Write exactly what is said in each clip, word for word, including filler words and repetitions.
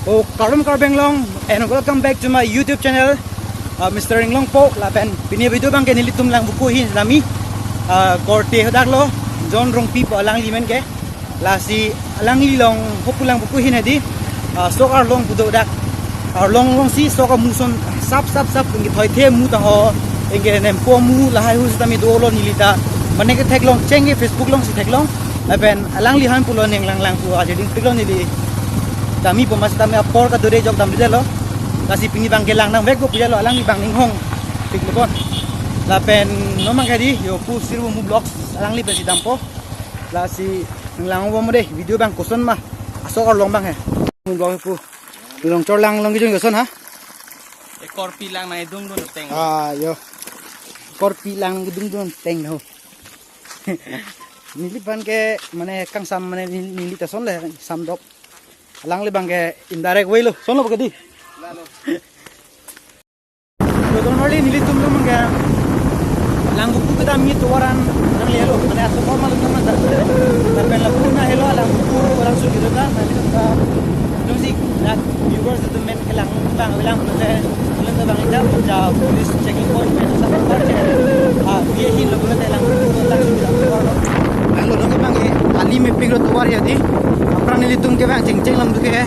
Oh, kardom Karbi Anglong, and welcome back to my YouTube channel, uh, Mister Inglongpo. Lapen pini video abangke nelitum Langvoku ahin nami, uh, korte hadak lo, John Rongpi pu alangli amen ke. Lasi alangli along hopu Langvoku ahin hedi, uh, sok arlong pu do dak. Arlong alongsi sok amu ason sap sap sap ingke thoithe amu tangho, ingke nempo amu lahai hu sitame dolo nelita. Mane ke theklong cheng ke Facebook alongsi theklong. Lapen alangli aphan pulo neng langlang pu aja ding theklong neli. Tami po mas tami apor kadure jok damde lo. Lasi pini abangke lang nangvek pu pulo alangli abang inghong. Thik lo bon. Lapen non abangke hedi yo pu Sirbu Mu Vlogs alangli pensi dampo. Lasi nang lang bomde video abang koson ma. Asok arlong abang he. Mu vlog pu. Long chor lang long kejun koson ha? Ekorpi lang nangdungdun teng. Ah, yo. Korpi lang nangdungdun teng ho. Neliphan ke mane kangsam mane neli, neli ta ason le samdok. Alangli abangke indirect way lo. Ason lo ke di. Lalu. Donmarli nelitum abangke Langvoku kedam ni tovar an nanglelo, mane atovar malum teman ta. Lapen lapu na helo Langvoku orang sugi ta, nanglitum ta. Jongsi dak viewers itu men ke Langvoku abang, bilang pulote, pulote abang ida, ja police checking point, men sa tovar ke. Ah, dia hin lo pulote Langvoku orang sugi ta tovar lo. Langlo abangke, ali mepik lo tovar ya di. Aphrang nelitum ke abang chengcheng lam tu ke.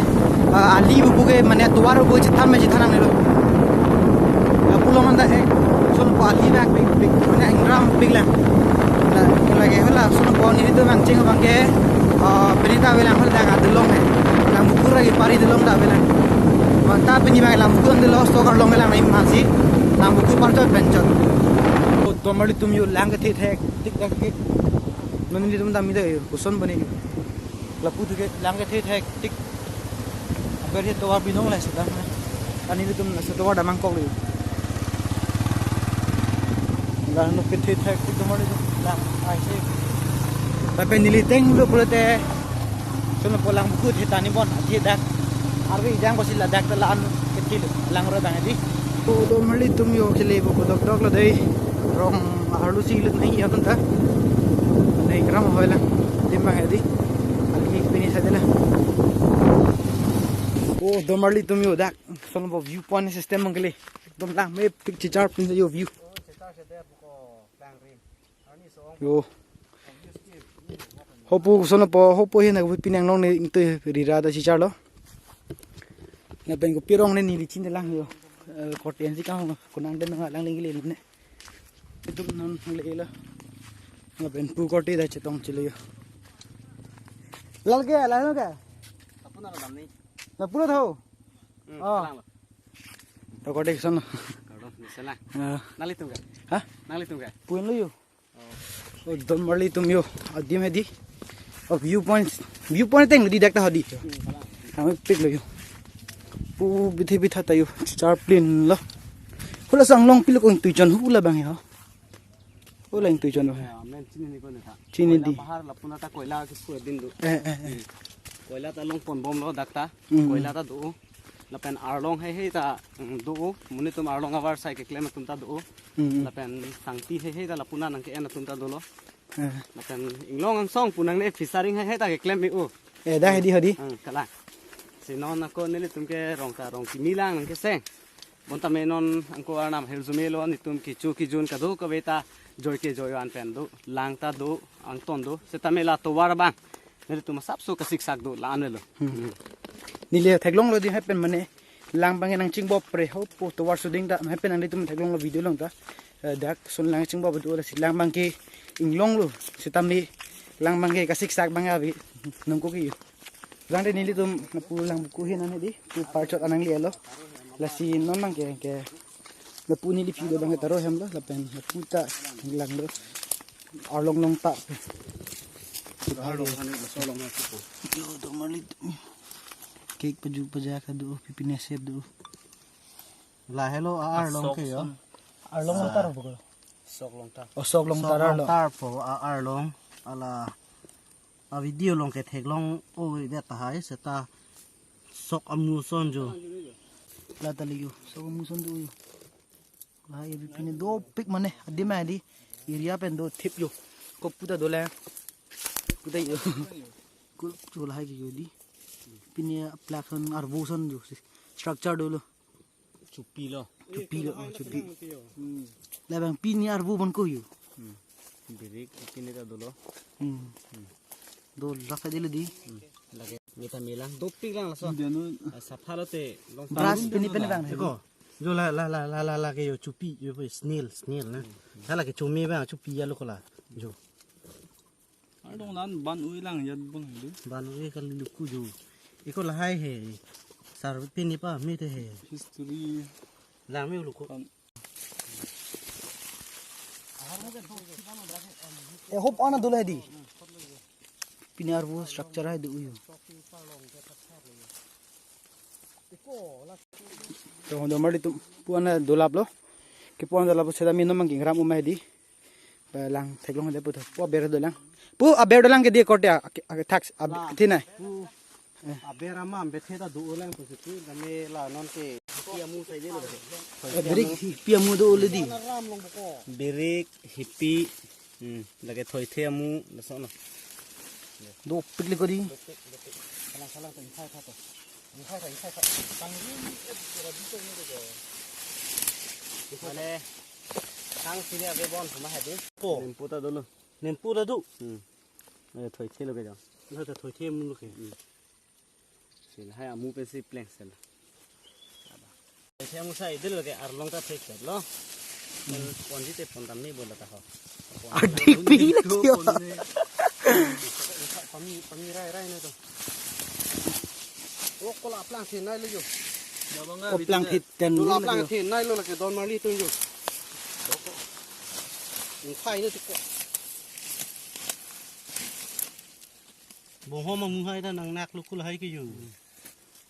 Ah, ali pu ke mane tovar pu chethan ma chethan nangnelo. Lapu along anta ek ason pu ali abang pik pik mane ingram pik lang. La lake hala ason pu nelitum abang cheng abangke, ah, pini ta avelang hala dak adulong he. Langvoku ra kepari adulong ta avelang. Mane ta pini abang Langvoku adulong sok arlong avelang nai masi. Langvoku parchot penchot. Oh, donmarli atum yo lang kethe thek tik dak ke. Non nelitum damde yo koson bani yo. Lapu tu ke lang kethe thek tik. Aber he tovar binong le sudah. Kani nelitum le tovar damnang kok le. Lang no kethe thek tik donmarli atum lang ai se. Tapi neli teng lo pulote. Ason lo pu Langvoku kethe tani bon kethe dak. Arve ejang kosi ladak ta la-an kethe lo lang ro dang di. Oh, donmarli atum yo kele bo dok dok lo dei. Rong arlo si lut nai ya ta. Nai gram hoi la. Tim abang ya di. Ali pini sa de la. Oh, donmarli atum yo dak. Ason lo pu view point system abang kele. Ekdom lang mepik chichar pin yo view. Yo. Hopu ason lo pu, hopu ahin nangpi nang nong ne ingtui rira ta chichar lo. Lapen kopi arong ne neli chinine lang yo. Eh, korte ansi kang lo, konang den nang lang lengkele ne. Itum non le lo. Lapen pu korte ta chetong chelo yo. Lal ke, lal ke? Apuna lo damni. Lapu lo tho. Hmm, oh. Lang lo. To korte ason lo. Kardom, bisa lang. Ah. Nanglitum ke? Ha? Nanglitum ke? Pu-en lo yo. Oh, donmarli atum yo, adim hedi. Oh, view point, view point teng di dak ta hedi. Kami pik lo yo. Pu bithe bitha ta yo, char plin lo. Hula sang long pilo ko ingtui chon hula abang yo. Hula ingtui chon lo. Ya, men chinine ko ne tha. Chinine di. Koila bahar lapu na ta koila kisu din do. Eh, eh, eh. Koila ta long pon bom lo dak ta. Hmm. Koila ta do. Lapen arlong heihei ta, mm, do. Monit atum arlong avarsai keklem atum ta do. Hmm. Lapen sangti heihei ta lapu na nangke-en atum ta dolo. Eh. Lapen inglong angsong pu nangne fishery heihei ta keklem me-o. Eh, dak hedi hedi. Hmm, kalang. Si non ako nelitum ke rong ta rong kimi lang nangkeseng. Bonta me non ako arnam hirjume lo, netum kecho kejun kadokave ta joi ke joi an pen do, lang ta do, angton do, setame la tovar abang nelitum asapso kasiksak do la-an lo. Hmm. Neli theklong lo di hepen mane lang abang nangchingbop pre hopu tovar suding ta hepen nanglitum theklong lo video along ta. Eh, dak ason lang chingbop do lasi lang abangke inglong lo, setame lang abangke kasiksak abang ave nangkok ke yo. Rang de nelitum lapu Langvoku ahin an hedi, pu parchot an nanglelo. Lasi non abangke, ke, lapu neli video abangke taro hem lo, lapen lapu ta lang lo. Arlong long ta. Arlong han lo, so long na ko. Yo, donmarli atum. Cake paju paja ka do, pipine sep do. La helo a arlong ke yo. Arlong long tar pu ko. Sok long tar. Oh, sok long tar arlong. Sok long tar pu a arlong. Ala a video along ke theklong o vet tahai seta sok amu ason jo. La ta le yo, sok amu ason do yo. La ye pipine dopik mane, adim hedi, area pen do thip yo. Kopu ta do le. Pu ta yo. Ko cho lahai ke yo di. Pini aplak ason arvo ason jo. Structure dolo. Chupi lo. Chupi lo, oh, chupi. Hmm. Labang pini arvo bon ko jo. Hmm. Birik pini ta dolo. Hmm. Dolo sa dilo di. Hmm. Lake meta melang dopik lang laso. Dia nu. Ah, sapha lote long. Brush pini pen bang. Eko. Jo la la la la la la ke jo chupi jo pe snail snail na. Hala ke chome bang chupi ya lo kola. Jo. Adong dan ban ui lang ya bang du. Ban ui kali luku jo. Eko lahai he. Sar pini pa me te he. History. Lang me luku. Kan. Eh, hope ana dolo di. Pini arvo structure hai do uyu. To do mar di tum pu ana dolap lo. Ke pu ana dolap lo seta mino mang gingram umai di. Ba lang theklong de pu to. Pu aber dolang. Pu aber dolang ke di korte a, a, a, tax ab, Ba. Thinai. Pu aber ama ambethe ta do ulang pusi pu dame la non ke. Hipi amu sai de lo. Eh, birik hipi amu dolo di. Ana ram long boko. Birik hipi. Hmm, lake thoithe amu laso na. Dopik le ko di. Salang salang to inthai tha to. Inthai tha inthai tha. Tang ri ni et ra di to ni ko. Mane tang sini ave bon sama hadi. Po. Nempu ta dolo. Nempu ta do. Hmm. Eh, thoithe lo ke jang. Na ta thoithe amu lo ke. Hmm. Sila hai amu pensi pleng sel. Thoithe amu sai dil ke arlong ta thek sel lo. Ponji te pon tam ni bola ta ho. Adik pi lagi. Pami pami rai rai na to. Oh, kola plang thin nai lo jo. Ko plang thit ten Kola lo plang lagi. Thin nai lo lake don marli tun jo. Inthai ni to ko. Bohom amu hai ta nang nak lo kul hai ke jo.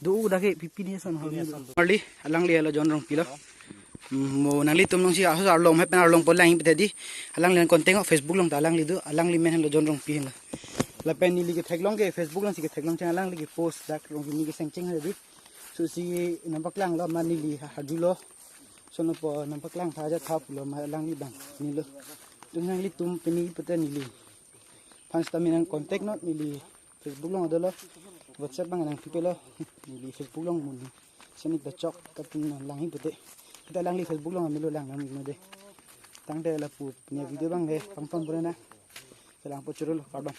Do u dak ke pipini ason ho. Pipini ason do. Marli, alangli alo John Rongpi lo. Hmm, mo nanglitum nong si aso arlong hai pen arlong po lang pete di. Alangli contact Facebook along ta alangli do, alangli men lo John Rongpi lo. Lapen neli ke theklong ke Facebook along si ke theklong cheng alangli ke post dak Rongpi ni ke seng cheng hai di. So si nampak lang lo ma neli ha- hadu lo. So no po nampak lang tha ja thap lo ma alangli bang ni lo. Tum nanglitum pini pete neli. Aphan seta me nang contact non neli Facebook along dolo. WhatsApp bang nang pipe lo. Neli Facebook along mun. Seni ta chok kapin nang lang hi pute. Kita alangli Facebook along amelo lang nang mo de. Tangte lapu punya video bang de pang pang pura na. Kelang po churu lo kardom.